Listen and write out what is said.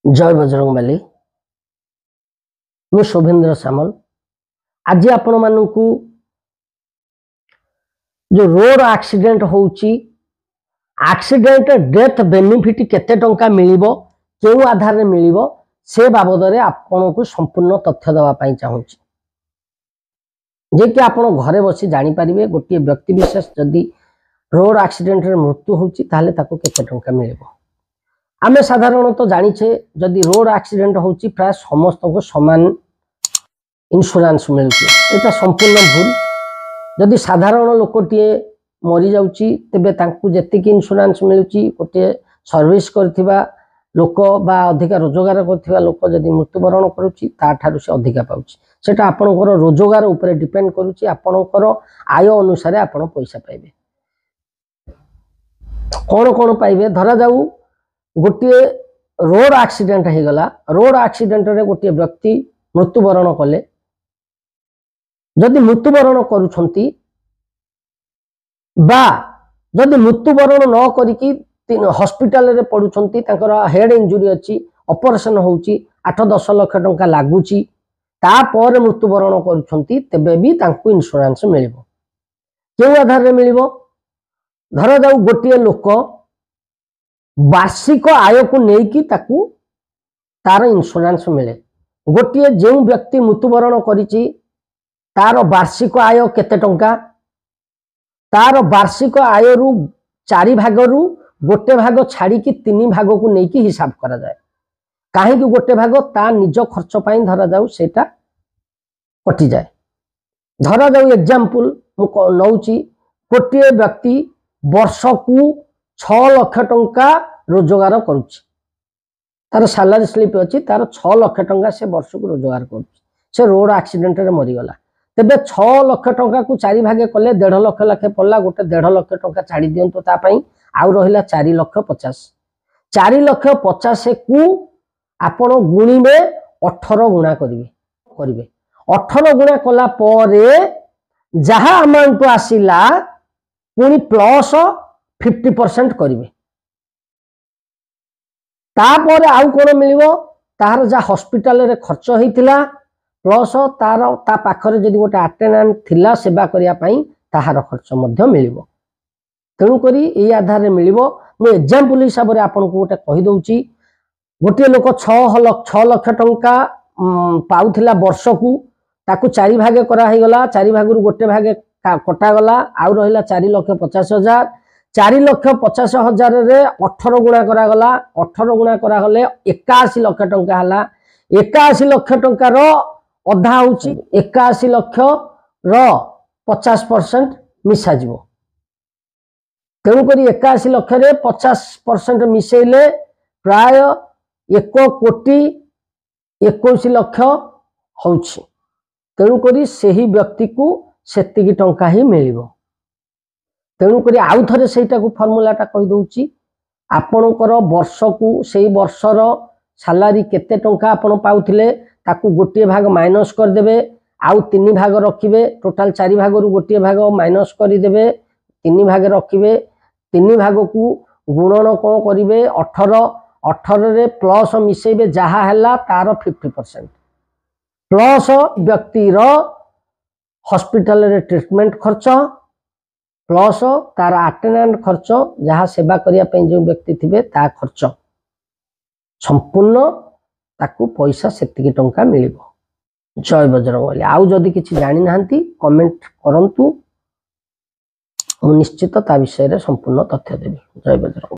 ଜୟ ବଜରଙ୍ଗବାଲି। ମୁଁ ଶୋଭେନ୍ଦ୍ର ସାମଲ। ଆଜି ଆପଣମାନଙ୍କୁ ଯେଉଁ ରୋଡ ଆକ୍ସିଡେଣ୍ଟ ହେଉଛି, ଆକ୍ସିଡେଣ୍ଟ ଡେଥ୍ ବେନିଫିଟ୍ କେତେ ଟଙ୍କା ମିଳିବ, କେଉଁ ଆଧାରରେ ମିଳିବ, ସେ ବାବଦରେ ଆପଣଙ୍କୁ ସମ୍ପୂର୍ଣ୍ଣ ତଥ୍ୟ ଦେବା ପାଇଁ ଚାହୁଁଛି ଯେ କି ଆପଣ ଘରେ ବସି ଜାଣିପାରିବେ, ଗୋଟିଏ ବ୍ୟକ୍ତି ବିଶେଷ ଯଦି ରୋଡ ଆକ୍ସିଡେଣ୍ଟରେ ମୃତ୍ୟୁ ହେଉଛି, ତାହେଲେ ତାକୁ କେତେ ଟଙ୍କା ମିଳିବ। ଆମେ ସାଧାରଣତଃ ଜାଣିଛେ, ଯଦି ରୋଡ ଆକ୍ସିଡେଣ୍ଟ ହେଉଛି, ପ୍ରାୟ ସମସ୍ତଙ୍କୁ ସମାନ ଇନ୍ସୁରାନ୍ସ ମିଳୁଛି। ଏଇଟା ସମ୍ପୂର୍ଣ୍ଣ ଭୁଲ। ଯଦି ସାଧାରଣ ଲୋକଟିଏ ମରିଯାଉଛି, ତେବେ ତାଙ୍କୁ ଯେତିକି ଇନ୍ସୁରାନ୍ସ ମିଳୁଛି, ଗୋଟିଏ ସର୍ଭିସ କରିଥିବା ଲୋକ ବା ଅଧିକା ରୋଜଗାର କରୁଥିବା ଲୋକ ଯଦି ମୃତ୍ୟୁବରଣ କରୁଛି, ତାଠାରୁ ସେ ଅଧିକା ପାଉଛି। ସେଟା ଆପଣଙ୍କର ରୋଜଗାର ଉପରେ ଡିପେଣ୍ଡ କରୁଛି। ଆପଣଙ୍କର ଆୟ ଅନୁସାରେ ଆପଣ ପଇସା ପାଇବେ। କ'ଣ କ'ଣ ପାଇବେ? ଧରାଯାଉ ଗୋଟିଏ ରୋଡ ଆକ୍ସିଡେଣ୍ଟ ହେଇଗଲା। ରୋଡ ଆକ୍ସିଡେଣ୍ଟରେ ଗୋଟିଏ ବ୍ୟକ୍ତି ମୃତ୍ୟୁବରଣ କଲେ। ଯଦି ମୃତ୍ୟୁବରଣ କରୁଛନ୍ତି ବା ଯଦି ମୃତ୍ୟୁବରଣ ନ କରିକି ହସ୍ପିଟାଲରେ ପଡୁଛନ୍ତି, ତାଙ୍କର ହେଡ୍ ଇଞ୍ଜୁରି ଅଛି, ଅପରେସନ ହେଉଛି, 8-10 ଲକ୍ଷ ଟଙ୍କା ଲାଗୁଛି, ତାପରେ ମୃତ୍ୟୁବରଣ କରୁଛନ୍ତି, ତେବେ ବି ତାଙ୍କୁ ଇନ୍ସୁରାନ୍ସ ମିଳିବ। କେଉଁ ଆଧାରରେ ମିଳିବ? ଧରାଯାଉ ଗୋଟିଏ ଲୋକ ବାର୍ଷିକ ଆୟକୁ ନେଇକି ତାକୁ ତାର ଇନ୍ସୁରାନ୍ସ ମିଳେ। ଗୋଟିଏ ଯେଉଁ ବ୍ୟକ୍ତି ମୃତ୍ୟୁବରଣ କରିଛି, ତାର ବାର୍ଷିକ ଆୟ କେତେ ଟଙ୍କା, ତାର ବାର୍ଷିକ ଆୟରୁ ଚାରି ଭାଗରୁ ଗୋଟେ ଭାଗ ଛାଡ଼ିକି ତିନି ଭାଗକୁ ନେଇକି ହିସାବ କରାଯାଏ। କାହିଁକି ଗୋଟେ ଭାଗ? ତା ନିଜ ଖର୍ଚ୍ଚ ପାଇଁ ଧରାଯାଉ ସେଇଟା କଟିଯାଏ। ଧରାଯାଉ ଏକ୍ଜାମ୍ପଲ ମୁଁ ନଉଛି, ଗୋଟିଏ ବ୍ୟକ୍ତି ବର୍ଷକୁ 6 ଲକ୍ଷ ଟଙ୍କା ରୋଜଗାର କରୁଛି। ତାର ସାଲାରୀ ସ୍ଲିପ୍ ଅଛି, ତାର 6 ଲକ୍ଷ ଟଙ୍କା ସେ ବର୍ଷକୁ ରୋଜଗାର କରୁଛି। ସେ ରୋଡ ଆକ୍ସିଡେଣ୍ଟରେ ମରିଗଲା। ତେବେ 6 ଲକ୍ଷ ଟଙ୍କାକୁ ଚାରି ଭାଗେ କଲେ 1.5 ଲକ୍ଷ ଲେଖେ ପଡ଼ିଲା। ଗୋଟେ 1.5 ଲକ୍ଷ ଟଙ୍କା ଛାଡ଼ି ଦିଅନ୍ତୁ ତା ପାଇଁ, ଆଉ ରହିଲା 4 ଲକ୍ଷ 50। 4 ଲକ୍ଷ 50କୁ ଆପଣ ଗୁଣିବେ, 18 ଗୁଣା କରିବେ। 18 ଗୁଣା କଲା ପରେ ଯାହା ଆମାଉଣ୍ଟ ଆସିଲା, ପୁଣି ପ୍ଲସ୍ 50% କରିବେ। ତାପରେ ଆଉ କ'ଣ ମିଳିବ? ତାହାର ଯାହା ହସ୍ପିଟାଲରେ ଖର୍ଚ୍ଚ ହେଇଥିଲା, ପ୍ଲସ୍ ତାର ତା ପାଖରେ ଯଦି ଗୋଟେ ଆଟେଣ୍ଡାଣ୍ଟ ଥିଲା ସେବା କରିବା ପାଇଁ, ତାହାର ଖର୍ଚ୍ଚ ମଧ୍ୟ ମିଳିବ। ତେଣୁକରି ଏଇ ଆଧାରରେ ମିଳିବ। ମୁଁ ଏକ୍ଜାମ୍ପଲ ହିସାବରେ ଆପଣଙ୍କୁ ଗୋଟେ କହିଦେଉଛି। ଗୋଟିଏ ଲୋକ 6 ଲକ୍ଷ ଟଙ୍କା ପାଉଥିଲା ବର୍ଷକୁ। ତାକୁ ଚାରି ଭାଗେ କରାହେଇଗଲା। ଚାରି ଭାଗରୁ ଗୋଟେ ଭାଗେ କଟାଗଲା, ଆଉ ରହିଲା 4 ଲକ୍ଷ 50 ହଜାର। 4 ଲକ୍ଷ 50 ହଜାରରେ 18 ଗୁଣା କରାଗଲା। 18 ଗୁଣା କରାଗଲେ 81 ଲକ୍ଷ ଟଙ୍କା ହେଲା। 81 ଲକ୍ଷ ଟଙ୍କାର ଅଧା ହେଉଛି, 81 ଲକ୍ଷର 50% ମିଶାଯିବ। ତେଣୁକରି 81 ଲକ୍ଷରେ 50% ମିଶେଇଲେ ପ୍ରାୟ 1 କୋଟି 21 ଲକ୍ଷ ହେଉଛି। ତେଣୁକରି ସେହି ବ୍ୟକ୍ତିକୁ ସେତିକି ଟଙ୍କା ହିଁ ମିଳିବ। ତେଣୁକରି ଆଉ ଥରେ ସେଇଟାକୁ ଫର୍ମୁଲାଟା କହିଦେଉଛି। ଆପଣଙ୍କର ବର୍ଷକୁ ସେଇ ବର୍ଷର ସାଲାରୀ କେତେ ଟଙ୍କା ଆପଣ ପାଉଥିଲେ, ତାକୁ ଗୋଟିଏ ଭାଗ ମାଇନସ୍ କରିଦେବେ, ଆଉ ତିନି ଭାଗ ରଖିବେ। ଟୋଟାଲ ଚାରି ଭାଗରୁ ଗୋଟିଏ ଭାଗ ମାଇନସ୍ କରିଦେବେ, ତିନି ଭାଗ ରଖିବେ। ତିନି ଭାଗକୁ ଗୁଣନ କ'ଣ କରିବେ? 18। 18ରେ ପ୍ଲସ୍ ମିଶେଇବେ, ଯାହା ହେଲା ତାର 50% ପ୍ଲସ୍ ବ୍ୟକ୍ତିର ହସ୍ପିଟାଲରେ ଟ୍ରିଟମେଣ୍ଟ ଖର୍ଚ୍ଚ, ପ୍ଲସ୍ ତାର ଆଟେଣ୍ଡାଣ୍ଟ ଖର୍ଚ୍ଚ, ଯାହା ସେବା କରିବା ପାଇଁ ଯେଉଁ ବ୍ୟକ୍ତି ଥିବେ ତା ଖର୍ଚ୍ଚ, ସମ୍ପୂର୍ଣ୍ଣ ତାକୁ ପଇସା ସେତିକି ଟଙ୍କା ମିଳିବ। ଜୟ ବଜରଙ୍ଗବଲି। ଆଉ ଯଦି କିଛି ଜାଣିନାହାନ୍ତି, କମେଣ୍ଟ କରନ୍ତୁ, ମୁଁ ନିଶ୍ଚିତ ତା ବିଷୟରେ ସମ୍ପୂର୍ଣ୍ଣ ତଥ୍ୟ ଦେବି। ଜୟ ବଜରଙ୍ଗ।